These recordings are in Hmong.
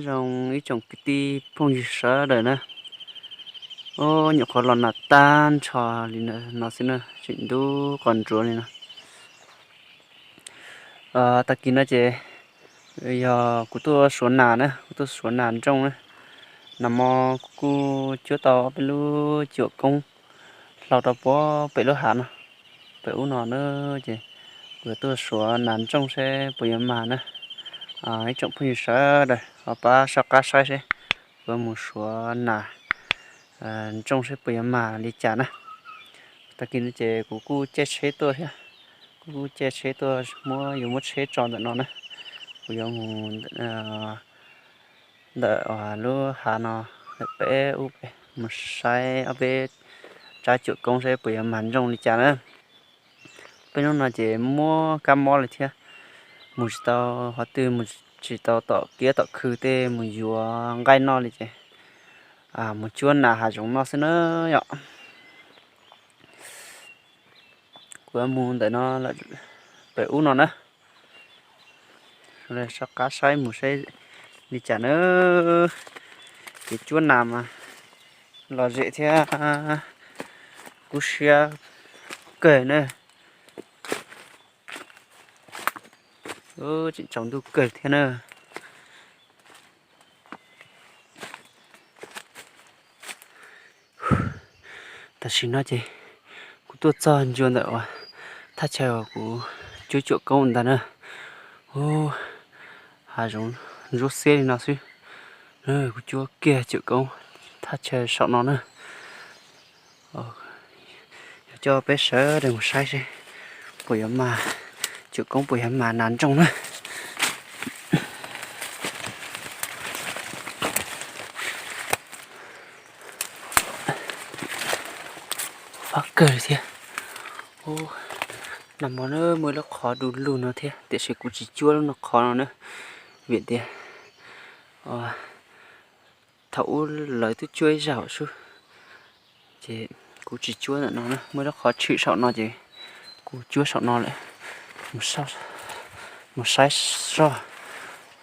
Zoo ib tsoom kwv tij phooj ywg sawv daws na. Nyuam qhuav los nag tag nrho li no xwb na, tseem ntub qos ntsuav li no. Tag kis no ces yog kuv tuaj suav nas na, kuv tuaj suav nas ntsooj na. Nag hmo kuv kuj cuab tau ob peb lub cuam koob hlau rau puag pem lub hav no, pem ub no na. Ces kuv yuav tuaj suav nas ntsooj seb puas yuav mag na. Ib tsoom phooj ywg sawv daws ho pab soj qab saib seb kuv yuav mus suav nas ntsooj seb puas yuav mag li cas na. Tag kis no ces kuv kuj caij tsheb tuaj thiab, kuv kuj caij tsheb tuaj, muab, yuav muab tsheb tso ntawm no na. Kuv yuav mus ntawm lub hav no, ntawm peb ub peb mus saib ob peb tsab cuam koob seb puas yuav mag ntsooj li cas na. Peb hnub no ces muab kab mob li thiab, mus tsis tau qhov twg, mus tsis tau tom kiab tom khw tej, mus yuav nqaij noj li ces mus cuab nas hav zoov noj xwb na yom. Kuv yuav mus ntawm no lawm, pem ub no na. Soj qab saib mus saib li cas na. Kev cuab nas mas lom zem thiab kub siab kawg na. Tseem tsaus ntuj kawg thiab na. Tam sim no ces kuv tuaj txog ncua ntawm uas thaj chaw uas kuv cuab cuam koob ntag na. Ub, hav zoov ntsuab xiab li no xwb. Kuv cuab kiag cuam koob thaj chaw saum no na. Yuav coj peb sawv daws mus saib seb puas yuav mag, cuam koob puas yuav mag nas ntsooj na. Fab kawg li thiab. Nag hmo na muaj ib lub qhov du lug no thiab tiam sis kuv tsis cuab lub no qhov no na, vim tias thaum ub lawv twb cuab ib zaug xwb, ces kuv tsis cuab ntawm no na, muaj ib lub qhov tshwm saum no ces kuv cuab saum no lawm. Mus saib zoj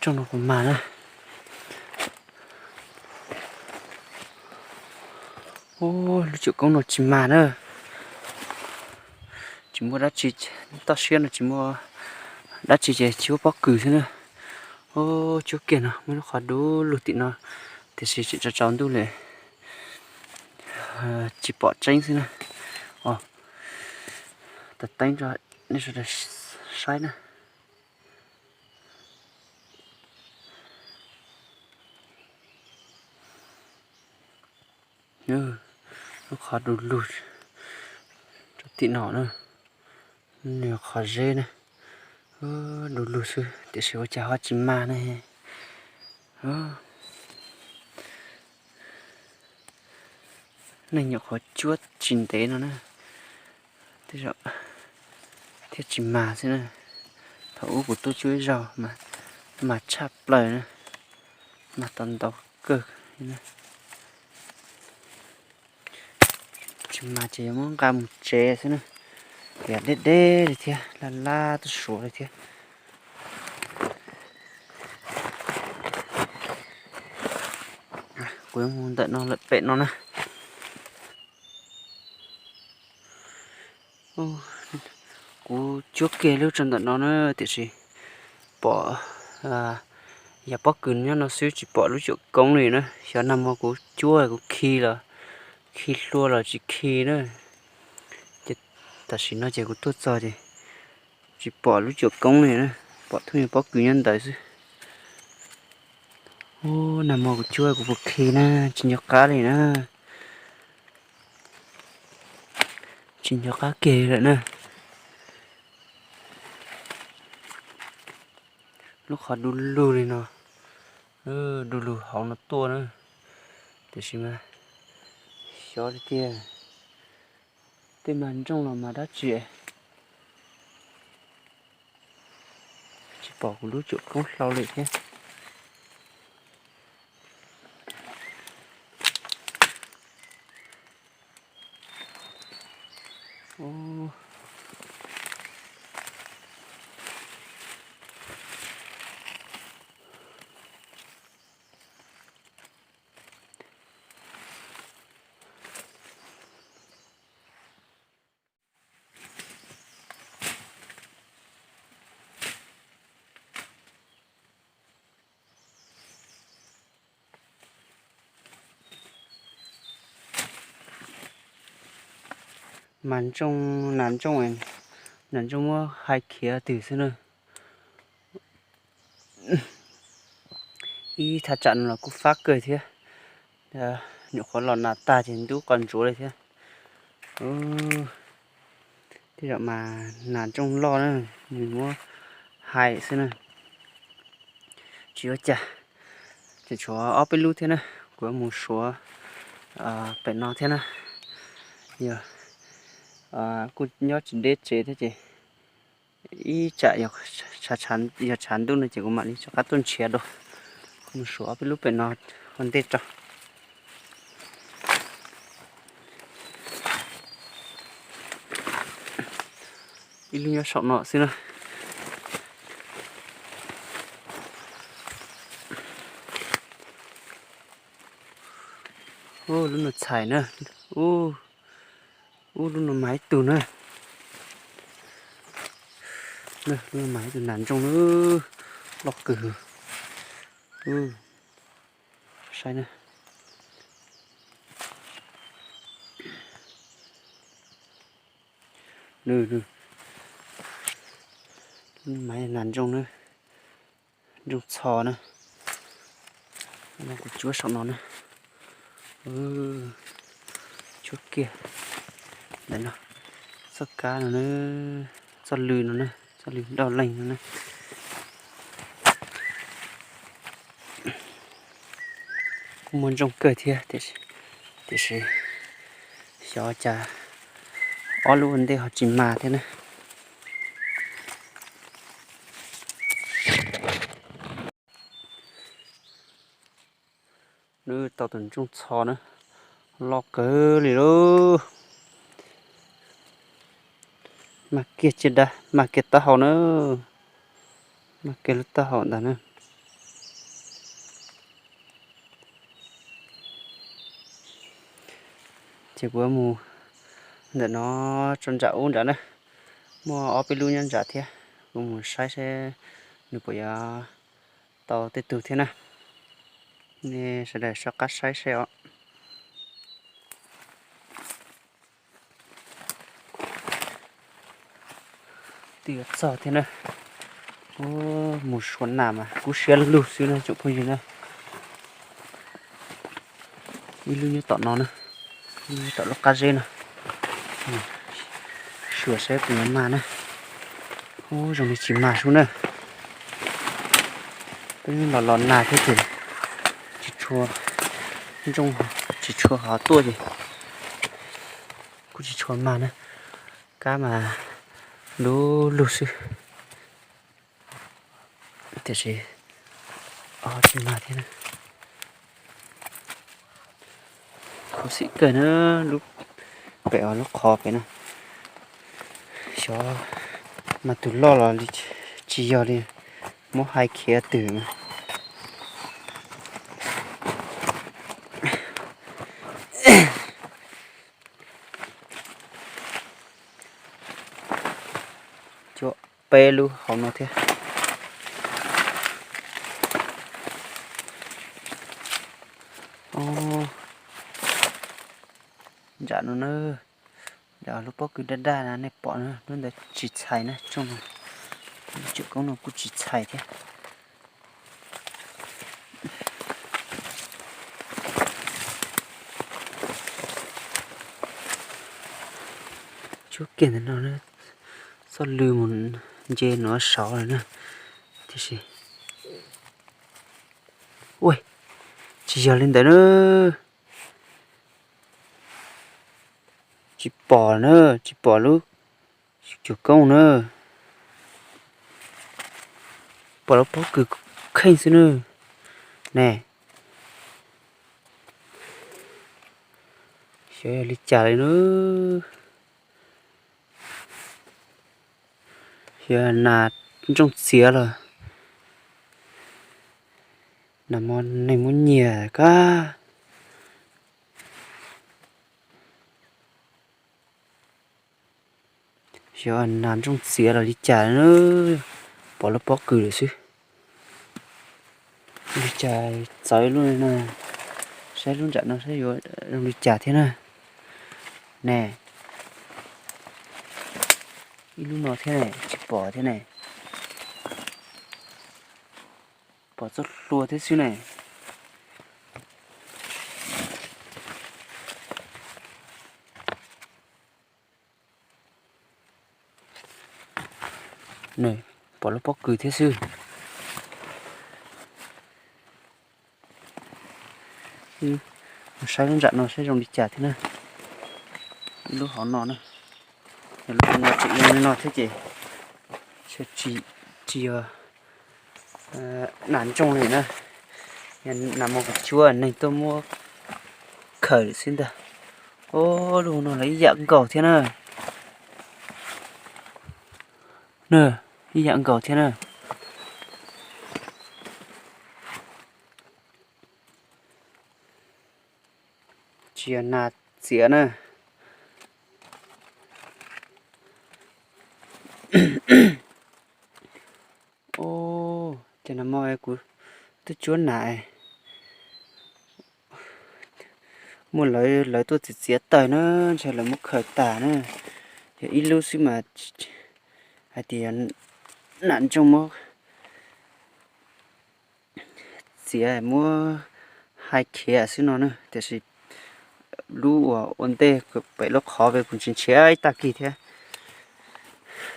tsooj no puas mag na. Ub, lub cuam koob no tsis mag na. Tsis muaj dab tsi, toj siab no tsis muaj dab tsi ces cuab pob kws xwb na. Ub, cuab kiag no muaj lub qhov du lug tim no, tiam sis tseem tsaus tsaus ntuj li, tsis pom tseeb xwb na. Os, tab teeb rau nej sawv daws saib na. Lub qhov du lug rau tim no na, nws qhov zeb na, du lug xwb tiam sis ua cas ho tsis mag ne. Nej nyuam qhuav cuab tsis ntev no na, tej zaum thiaj tsis mag xwb na. Thaum ub kuv tuaj cuab ib zaug mas mag tshaj plaws na, mag tau ntau kawg. Tsis mag ces yuav muab nqa mus tsev xwb na. Tias deb deb li thiab, laj laj tuaj suav li thiab. Kuv yuav mus ntawm no lawm pem no na. Kuv cuab kiag lub tso ntawm no na tiam sis pom yog pob kws nyob no xwb tsis pom lub cuam koob li na. Xyov nag hmo kuv cuab kuv khi los, khi hlua los tsis khi na. Ces tam sim no ces kuv tuaj txog ces tsis pom lub cuam koob li na, pom thub pob kws nyob ntawd xwb. Ub, nag hmo kuv cuab kuv puas khi na, tsis nco qab li na. Tsis nco qab kiag lawm na. Lub qhov du lug li no, du lug hauv no tuaj na. Tiam sis mas xyov li tiag, tej mag ntsooj los mas dab tsi, tsis pom kuv lub cuam koob hlau li thiab. Mas ntsooj, nas ntsooj, nas ntsooj muab hais khiav twg xwb na. Ib thaj tsam no los kuj fab kawg thiab. Nyuam qhuav los nas tag ces ntub qos ntsuav li thiab. Tej zaum mas nas ntsooj loj na, nws muab hais xwb na. Tsis ua cas, tseem tshuav ob peb lub thiab na, kuv mus suav pem no thiab na. Yog kuj nyob tsis deb tsev thiab ces ib tsam yog tshav ntuj no ces kuv mam li rov qab tuaj nrhiav dua. Kuv mus suav ob peb lub pem no ua ntej rau. Ib lub nyob saum no xwb na. Ub, lub no txhais na. Ub, ub, lub no mas ib tug na. Lub no mas ib tug nas ntsooj na, loj kawg. Saib na. Mas nas ntsooj na, ntsooj txho na. Kuv cuab saum no na. Cuab kiag ntawm no, txoj kab no na, txoj lw no na, txoj lw doj leeg no na. Kuj muaj ntsooj kawg thiab, tiam sis xyov cas ob lub ua ntej ho tsis mas thiab na. Nws tau tus ntsooj txho na, loj kawg li lauj. Mas kiag tsiaj dab, mas kiag taub hau na, mas kiag lub taub hau ntag na. Ces kuv mus ntawm no tso ntsam ub nrad na, muaj ob peb lub nyob nrad thiab, kuv mus saib seb nws puas yuav tau tej tug thiab na. Nej sawv daws soj qab saib seb os. Twb yuav txog thiab na. Mus suav nas mas kub siab lug xwb na tsoom phooj ywg na. Ib lub nyob tom no na, ib lub nyob tom lub qab zeb no. Suav saib puas yuav mag na. Ub, zoo li tsis mag sub na. Peb los los nag thiab ces tsis tshua, ntsooj tsis tshua hov tuaj ces kuj tsis tshua mag na. Kab mas lub lug xwb. Tiam sis tsis mag thiab na. Khuv xim kawg na, lub pem lub qhov pem na. Xyov mas tus loj los li tsis yog li, muab hais khiav twg mas. Cuaj peb lub hauv no thiab. Ntsam no na, lub pob kws daj daj na nej pom na, lub ntawd tsis txhais na, tsooj no, tsoom koob no kuj tsis txhais thiab. Cuab kiag ntawm no, txoj lw mus nce no saud lawm na, tiam sis, ua, tsis yog li ntawd na. Tsis pom na, tsis pom lub tsoom koob na. Pom lub pob kws kheej xwb na. Ne, xyov yog li cas li na. Xyov nas ntsooj txiav los nas mos neeg muab nyiag kab. Xyov nas ntsooj txiav los li cas, pom lub pob kws lawm xwb. Li cas txawv lub no, saib lub nram no saib yuav zoo li cas thiab na. Ne, Ib lub no thiab ne, tsis pom thiab ne. Pom txoj hlua thiab xwb ne. Pom lub pob kws thiab xwb. Mus saib lub nram no saib zoo li cas thiab na. Ib lub hauv no na, yog lub hauv no tseem zoo li no thiab ces tsis, tsis yog nas ntsoog li na. Yog nas mos kuv cuab neeg tuaj muab khawm xwb ntag. Ob, lub hauv no los ib yam nkaus thiab na. Na, ib yam nkaus thiab na. Tsis yog nas txiav na. Ces nag hmo kuv twb cuab nas, muaj lawv, lawv tuaj txiav txiav taws na, ntshe lawv muab khaws tas na. Yog ib lub xwb mas hais tias nas ntsoog muab txiav muab hais khiav xwb no na, tiam sis lub uas ua ntej pem lub qhov pem kuv tsis nrhiav ib tag kis thiab.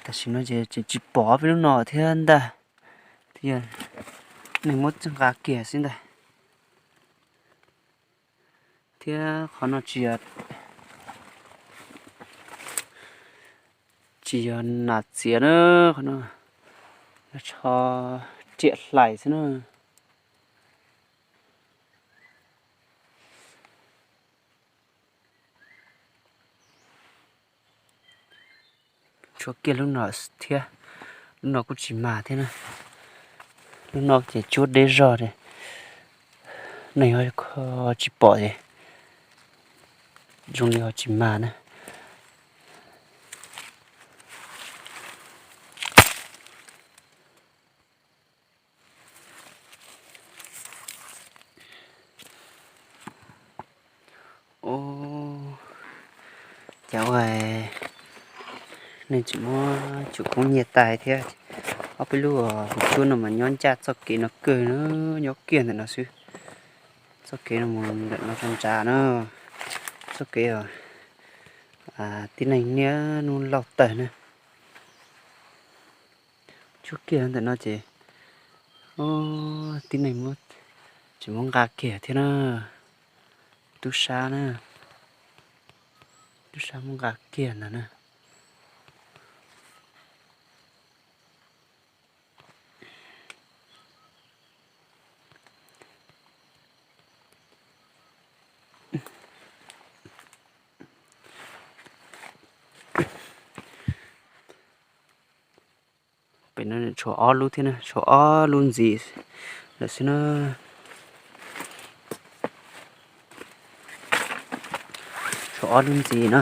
Tam sim no ces tseem tsis pom peb lub no thiab ntag. Thiab neeg muab nqa kiag xwb ntag. Thiab qhov no tsis yog, tsis yog nas txiav na, qhov no tsho riam hlais xwb na. Tshuav kiag lub no thiab, lub no kuj tsis mag thiab na. Lub no ces cuab deb zog li, neeg ho tsis pom ces zoo li ho tsis mag na. Ub, cas ua neeg tseem muab cuam koob nyiag tas thiab. Ob peb lub hauv cuab no mas nyob ncaj txoj kev no kawg na, nyob kiag ntawm no xwb. Txoj kev no mus ntawm no rau nrad na, txoj kev tib neeg niaj hnub lauj tawg na. Cuab kiag ntawm no ces tib neeg muab, tseem muab nqa kiag thiab na. Tub sab na, tub sab muab nqa kiag ntawd na. Pem no tshuav ob lub thiab na, tshuav ob lub ntxiv lawm xwb na. Tshuav ob lub ntxiv na,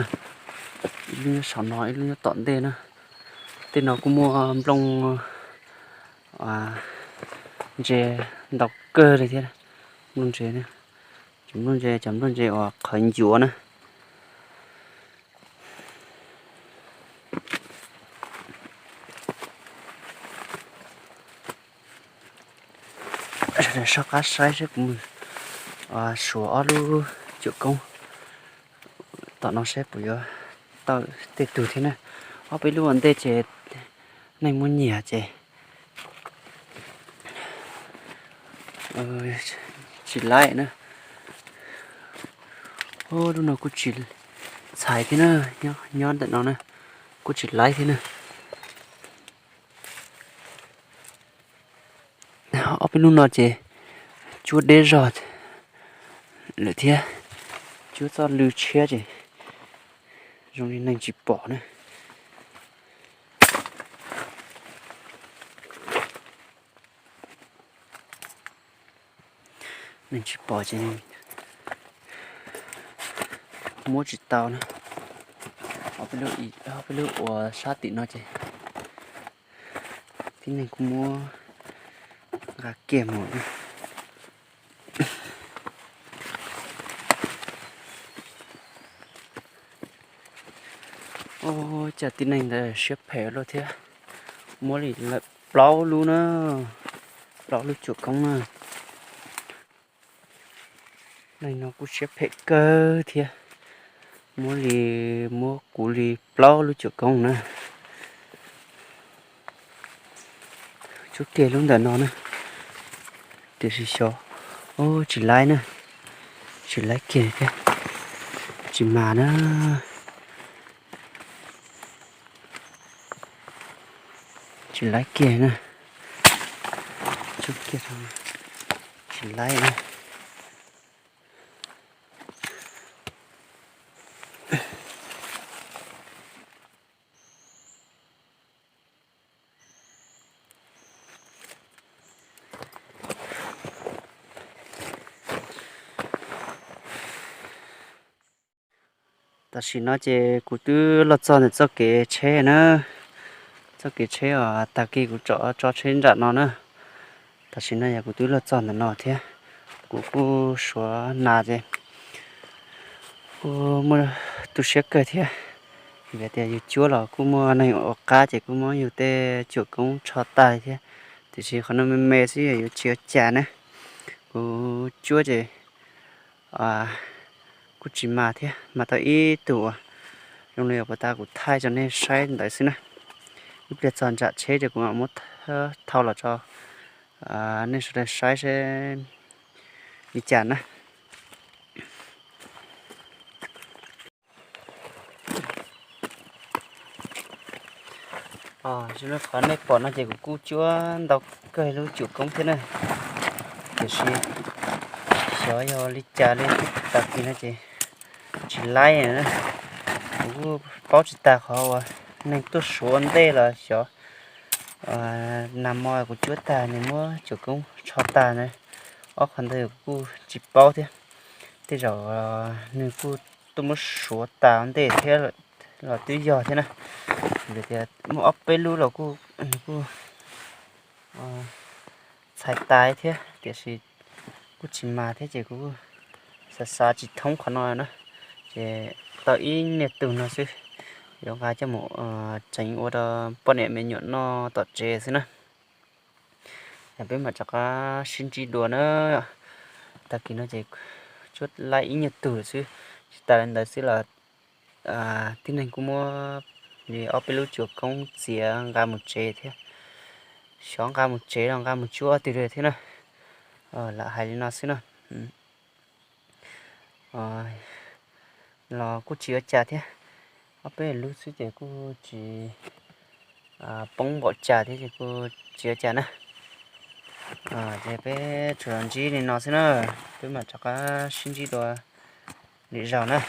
ib lub nyob saum no, ib lub nyob tom ntej na. Tej no kuj muaj nplooj ntse ntau kawg li thiab. Nplooj ntse, cov nplooj ntse, cov nplooj ntse uas qhawv ncuav na. Soj qab saib seb kuv mus suav ob lub cuam koob tom no saib puas yuav tau tej tug thiab na. Ob peb lub ua ntej ces neeg muab nyiag ces tsis laib na. Lub no kuj tsis txhais thiab na, nyob ntawm no na, kuj tsis laib thiab na. Ob peb lub no ces cuab deb zog lawm thiab, cuab txoj lw tshiab ces zoo li neeg tsis pom na. Neeg tsis pom ces muab tsis tau na. Ob peb lub uas sab tim no ces tib neeg kuj muab nqa kiag mus na. Ua cas tib neeg ntawd siab phem luaj thiab, muab li lawm plaub lub na, plaub lub cuam koob na. Neeg no kuj siab phem kawg thiab, muab li, muab kuv li plaub lub cuam koob na. Tsub kiag lub ntawm no na, tiam sis xyov, tsis laib na, tsis laib kiag thiab, tsis mas na, tsis laib kiag na, tsub kiag, tsis laib na. Tam sim no ces kuv twb los txog ntawm txoj kev tsheb na, txoj kev tsheb os, tag kis kuv tso tso tsheb nram no na. Tam sim no yog kuv twb los txog ntawm no thiab, kuv kuj suav nas ces kuj muaj tu siab kawg thiab. Vim tias yus cuab los kuj muaj neeg ua qab ces kuj muab yus tej cuam koob tsho tag thiab, tiam sis qhov no me me xwb yuav tsis ua cas na. Kuv cuab ces kuj tsis mas thiab, mas tau ib tug uas zoo li puas tas kuv thaij rau nej saib ntawd xwb na. Ib pliag txog nram tsheb ces kuv mam muab thau los rau nej sawv daws saib seb li cas na. Qhov nej pom no ces kuv kuj cuab ntau kawg lub cuam koob thiab na, tiam sis xyov yog li cas li, tag kis no ces tsis laib na. Kuv kuj paub tsis tag qhov uas neeg tuaj suav ua ntej los xyov, nag hmo kuv cuab tag nws muab cuam koob tsho tag na, ob qhov ntawd kuv kuj tsis paub thiab. Tej zaum nws kuj tuaj muab suav tas ua ntej thiab los twb yog thiab na. Vim tias muaj ob peb lub los kuj, nws kuj txhais tas thiab, tiam sis kuj tsis mas thiab ces kuv xav xav tsis thoob qhov no na. Ces tau ib niag tug no xwb, yuav nqa coj mus tsev ua rau poj niam me nyuam noj tom tsev xwb na. Yog peb mam rov qab sib ntsib dua na. Tag kis no ces tsuas laib ib nyuag tug xwb, tsis tas li ntawd xwb los tib neeg kuj muab li ob peb lub cuam koob txiav nqa mus tsev thiab. Xyov nqa mus tsev los nqa mus cuab twg thiab na. Lam hais li no xwb na. Los kuj tsis ua cas thiab, ob peb lub xwb ces kuj tsis poob npaum cas thiab ces kuj tsis ua cas na. Ces peb tsuas los ntsib li no xwb na, peb mam rov qab sib ntsib dua lwm zaus na.